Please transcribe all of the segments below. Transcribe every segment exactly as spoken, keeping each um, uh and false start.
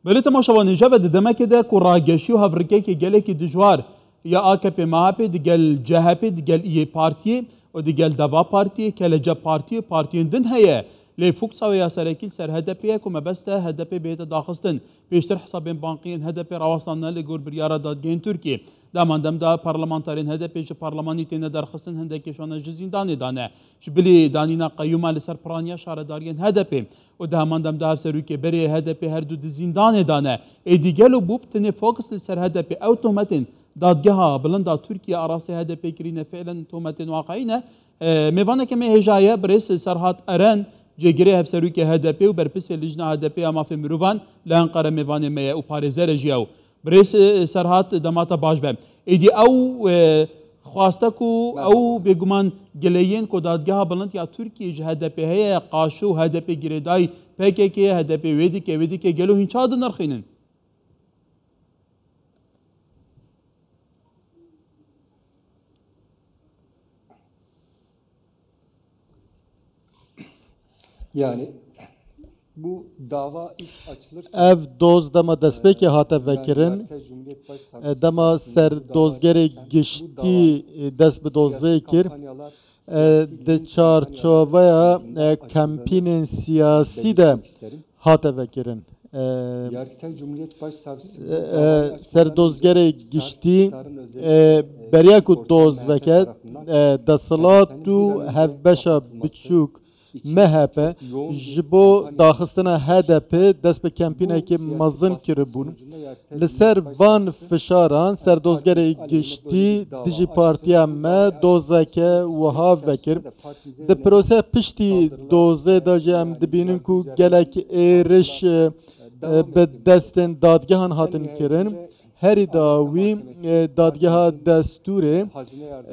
Belê temaşevan, hêja ve di demekê de ku rageşî û hevrikekê gelekî dijwar ya A K P M H P digel C H P, digel İYİ Partiyê û digel Deva Partiyê, Kelece Partiyê, partiyên din heye. Lê foksa wê ya serekî li ser H D P ye ku mebest e H D P bihête daxistin. Pêştir hesabên bankî yên H D P rawestandine li gor biryara dadgehên Tirkiyê. Di heman dem de parlamenterên H D P ji parlemanî têne derxistin, hindek kêşane ji zîndanê de ne. Ji bilî danîna qeyûma li ser piraniya şaredariyên H D P û di heman dem de hevserokê berê H D P her du di zîndanê de ne. Êdî gelo bû bi tenê fokus li ser H D P? Ew tohmetên Dadgeha Bilind a Tirkiye arastê H D P kirîne fiilen tohmetên waqeî ne. E, mêvaneke me hêja ye, birêz Serhat Eren, cêgirê hevserokê H D P û berpirsê Lijna H D P ya Mafê Mirovan li Enqere mêvanê me ye û parêzer e jî ew. Birêz, e, Serhat, dema te baş be. Êdî ew, e, xwaste ku ew bêguman gileyên ku Dadgeha Bilind ya Tirkiyê ji H D P heye, qaşo û H D P girêdayî P K K, H D P wê dike, wê dike, gelo hîn çawa dinirxînin? Yani bu dava ilk açılırken Ev doz dema destpêkê hate vekirin, e, dema serdozgerê giştî, e, dest bi dozê kir, e, di çarçoveya, e, kempînên siyasî de hate vekirin. E, Yargıtay Cumhuriyet Başsavcısı e, e, serdozgerê giştî, e, beriya ku doz veke, e, desthilat û hevbeşa biçûk M H P ji bo daxistina H D P dest bi kempînekê mezin kiribûn. Li ser van fişaran serdozgerê giştî dijî partiya me dozeke wiha vekir. Di proseya piştî dozê de jî em dibînin ku gelek êriş, e, bi destên dadgehan hatin kirin. Herî dawî, e, dadgeha destûrê,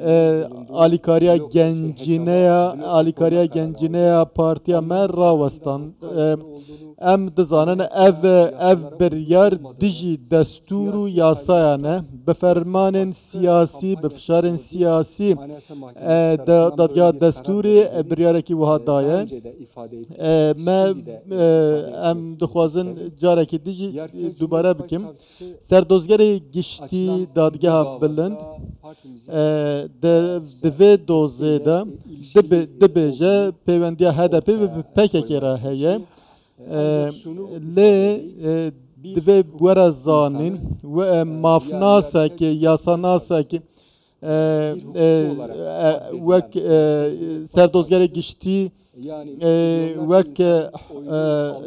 e, alîkariya gencîneya, alîkariya gencîneya partiya me rawestan. E, em dizanin ev, ev biryar dijî destûr û yasaya ne. Bi fermanên siyasî, bi fişarên siyasî, e, da-, dadgeha destûrê, e, biryarekî wiha daye. E, me, e, em dixwazin carekî dijî dubare bikim. Serdozgerê giştî Dadgeha Bilind, e, di, di vê dozê de dibe-, dibêje pêwendiya H D P bi P K K re heye. E, lê, e, divê were zanîn, we, e, mafnasek, yasanasek, e, e, e, wek, e, serdozgerê giştî, e, wek, e, e,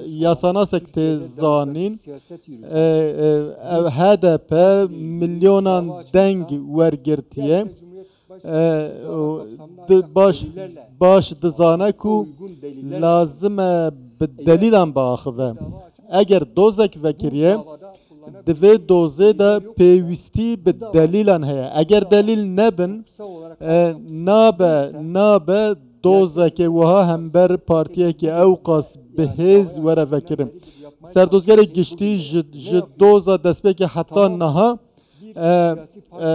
yasanasek tê zanîn, e, e, ev H D P milyonan deng wergirtiye. E, û di-, baş, baş dizane ku lazim e bi delîlan biaxive. Eger dozek vekiriye, di vê dozê de pêwîstî bi delîlan heye. Eger delîl nebin, e, nabe, nabe dozeke wiha hember partiyeke ewqas bi hêz were vekirin. Serdozgerê giştî ji, ji doza destpêkê heta niha, e, e,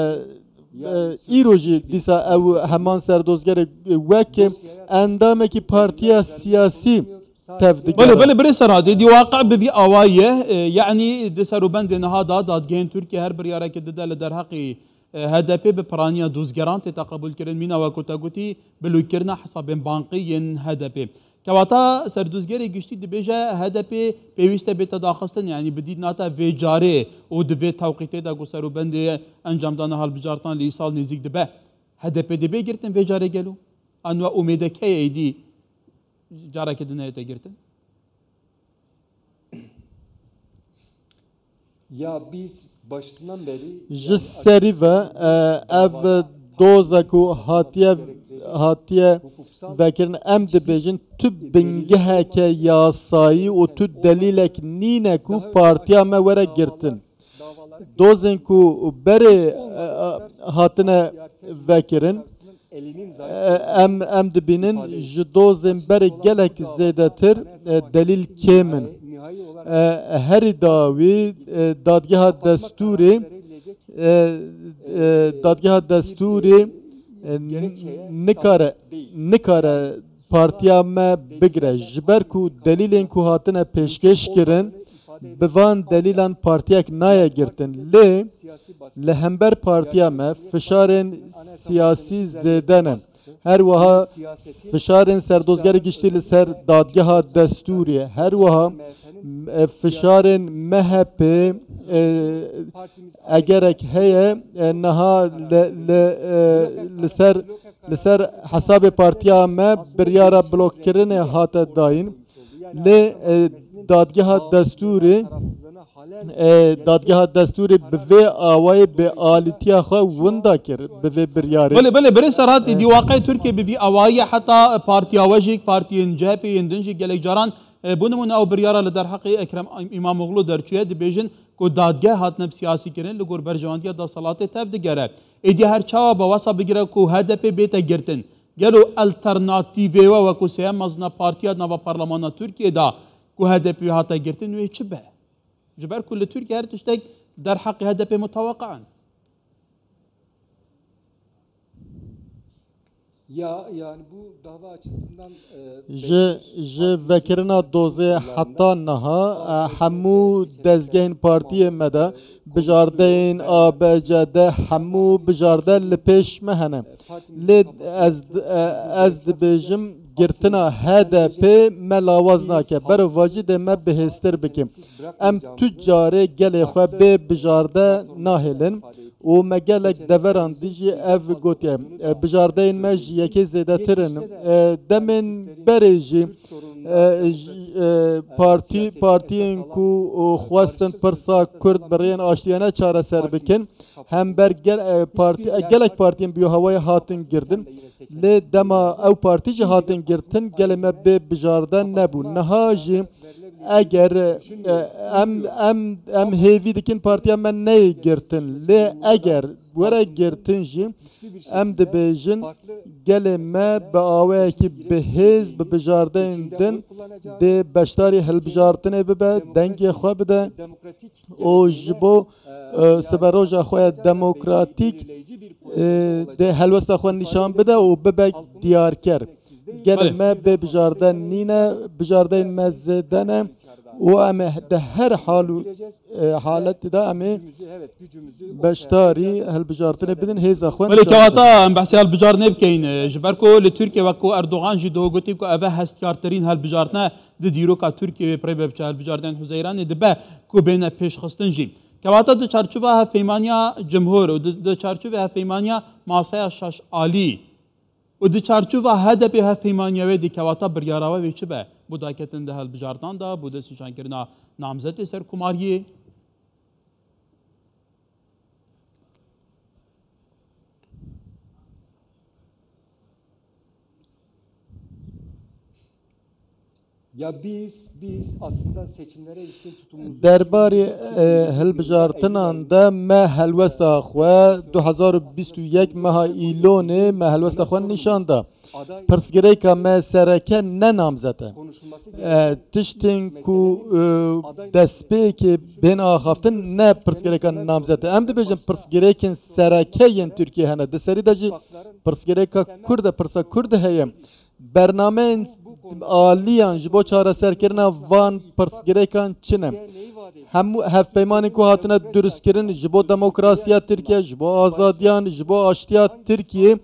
e, îro jî dîsa ew heman serdozgerê wek endamekî partiya siyasî tev digere. Belê, belê, birê Serhat, êdî waqe bi vî awayî ye. E, yanî di serûbendê niha de dadgehên Tirkiye her biryareke dide li derheqî, e, H D P bi piraniya dozgeran tête qebûlkirin. Mîna wek ku te gotî, bilûkirina hesabên bankî yên H D P. Kewata serdozgerê giştî dibêje H D P pêwîst e bête daxistin, yanî bi dîtina te vê carê û di vê tewqîtê de ku serûbendê encamdana hilbijartinan li îsal nêzîk dibe, H D P dê bê girtin vê carê gelo? An we umêdek heye êdî careke din neyête girtin? Ya biz başından beri Ji serî ve, e, ev doza ku hatiye, hatiye vekirin, em dibêjin tu bingeheke yasayî û tu delîlek nîne ku partiya me were girtin. Dozên ku berê, e, e, hatine vekirin, e, em, em dibînin ji dozên berê gelek zêdetir, e, delîl kêm in. E, herî dawî, e, dadgeha destûrê, e, e, dadgeha destûrê, e, n-, nikare, nikare partiya me bigire. Ji ber ku delîlên ku hatine pêşkêş kirin, Bi van delîlan partiyek nayê girtin. Lê li hember partiya me fişarên siyasî zêde ne. Her wiha fişarên serdozgerê giştî li ser dadgeha destûrê, her wiha, e, fişarên M H P, e, egerek heye, e, niha li, li, e, li ser, li ser hesabê partiya me biryara blokkirinê hate dayîn. Lê, e, dadgeha destûrê, e, dadgeha destûrê bi vê awayê bi alîtiya xwe winda kir, bi vê biryarê. Belê, belê, birê Serhat, êdî waqeyê Tirkiye bi vî awayî ye, heta partiya we jî, partiyên C H P yên din jî gelek caran, e, bo nimûne ew biryara li derheqê Ekrem Îmamoğlu derçûye, dibêjin ku dadgeh hatine bi siyasî kirin, li gor berjewendiya desthilatê tev digere. Êdî her çawa be, wesa bigire ku H D P bête girtin. Gelo alternatîvê we wekû sêyem mezina partiya di nava parlemana Tirkiyê de ku H D P wê hate girtin, wê çi be? Ji ber ku li Tirkiye her tiştek derheqê H D P muteweqi in. Ya, yani bu dava açısından, e, Ji, ji vekirina dozê heta niha, e, hemû dezgehên partiyê me de, bijardeyên A B C D, hemû bijarde li pêş me hene. Lê ez, e, ez dibêjim, girtina H D P me lawaz nake. Berovajî dê me bihêztir bikin. Em tu carê gelê xwe bê bijarde nahêlin û me gelek deveran dî jî ev gotiye. E, bijardeyên me ji yekê zêdetir in. E, demên berê jî, e, j-, e, partî-, partiyên ku, e, xwestin pirsa Kurd bi rêyên aştiyane çareser bikin, hember gel-, e, partî-, e, gelek partiyên bîyohewayê hatin girtin. Lê dema ew partî jî hatin girtin, gelê me bê bijarde nebû. Niha jî eger, e, em, em, em hêvî dikin partiya me neyê girtin. Lê eger were girtin jî, em dibêjin gelê me bi awayekî bihêz, bi bijardeyên din dê beşdarî hilbijartinê bibe, dengê xwe bide û ji bo, e, siberoja xwe ya demokratîk, e, dê helwesta xwe nîşan bide û bibe diyarker. Gelê Belê. me bê bijarde nîne, bijardeyên me zêde ne û em ê di her hal û, e, haletê de em ê beşdarî hilbijartinê bidin, hêza xwe Belê nîşan kewata bidin. Em behsê hilbijartinê bikeyin. E, ji ber ku li Tirkiye wek ku Erdogan jî diho gotî ku ev e hestiyartirîn hilbijartine di dîroka Tirkiye wê pirê ve biçe hilbijartinên Huzeyranê dibe ku bêne pêşxistin jî. Kewata di çarçova hevpeymaniya cumhur û di, di çarçovê hevpeymaniya masaya şaş alî û di çarçova H D P hevpeymaniya wê dikewata biryara we wê çi be? Bo daketin di hilbijartan de, bo destnîşankirina namzetê serkomariyê? Ya biz, biz aslında seçimlere ilişkin tutumumuzu Derbarê, e, hilbijartinan de me helwesta xwe du hazar û bîst û yek meha Îlonê me helwesta xwe nîşan da. Pirsgirêka me sereke ne namzet e. E, tiştên ku, e, destpêkê bên axaftin ne pirsgirêka namzet e. Em dibêjin pirsgirêkên sereke yên Tirkiyê hene. Di serî de jî pirsgirêka Kurd e, pirsa Kurd heye. Bernameyên aliyan ji bo çareserkirina van pirsgirêkan çi ne? Hemû hevpeymanên ku hatine durustkirin ji bo demokrasiya Tirkiye, ji bo azadiyan, ji bo aştiya Tirkiye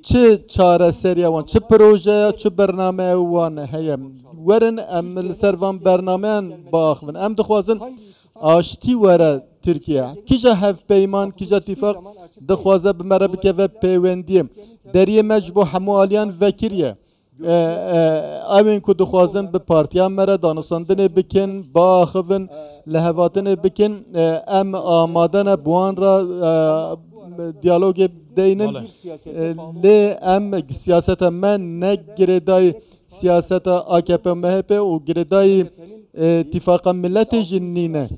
çi çareseriya wan, çi projeya, çi bernameya wan heye? Werin em li ser van bernameyan biaxivin. Em dixwazin aştî were Tirkiye. Kîja hevpeyman, kîja tîfaq dixwaze bi me re bikeve pêwendiyê? Deriyê me ji bo hemû aliyan vekirî ye. E, e, ew ên ku dixwazin bi partiya me re danûstandinê bikin, biaxivin, lihevatinê bikin, e, em amade ne bi wan re, e, diyalogê deynin. Wele. E, lê em siyaseta me ne girêdayî siyaseta A K P M H P û girêdayî, e, Tîfaqa Miletê jî nîne.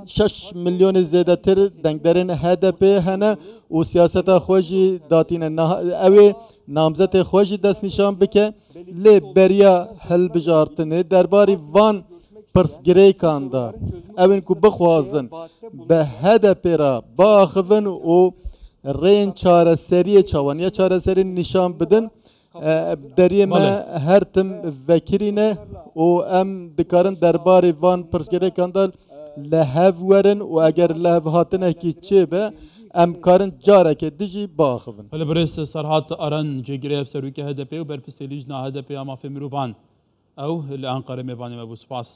Şeş milyonê zêdetir dengderên H D P hene û siyaseta xwe jî datîne. Niha-, ew ê namzetê xwe jî destnîşan bike. Lê beriya hilbijartinê derbarî van pirsgirêkan de, ew ên ku bixwazin bi H D P re biaxivin û rêyên çareseriyê çawan ya çareserî nîşan bidin, E, deriyê me Belê. her tim vekirî ne û em dikarin derbarê van pirsgirêkan de li hev werin û eger li hev hatinekî çêbe, em karin careke dijî biaxivin. Belê birêz Serhat Aran, cêgirê hevserokê H D P û berpirsê Lîjna H D P ya Mafê Mirovan. Ew li Anqarê mêvanê me bû. Spas.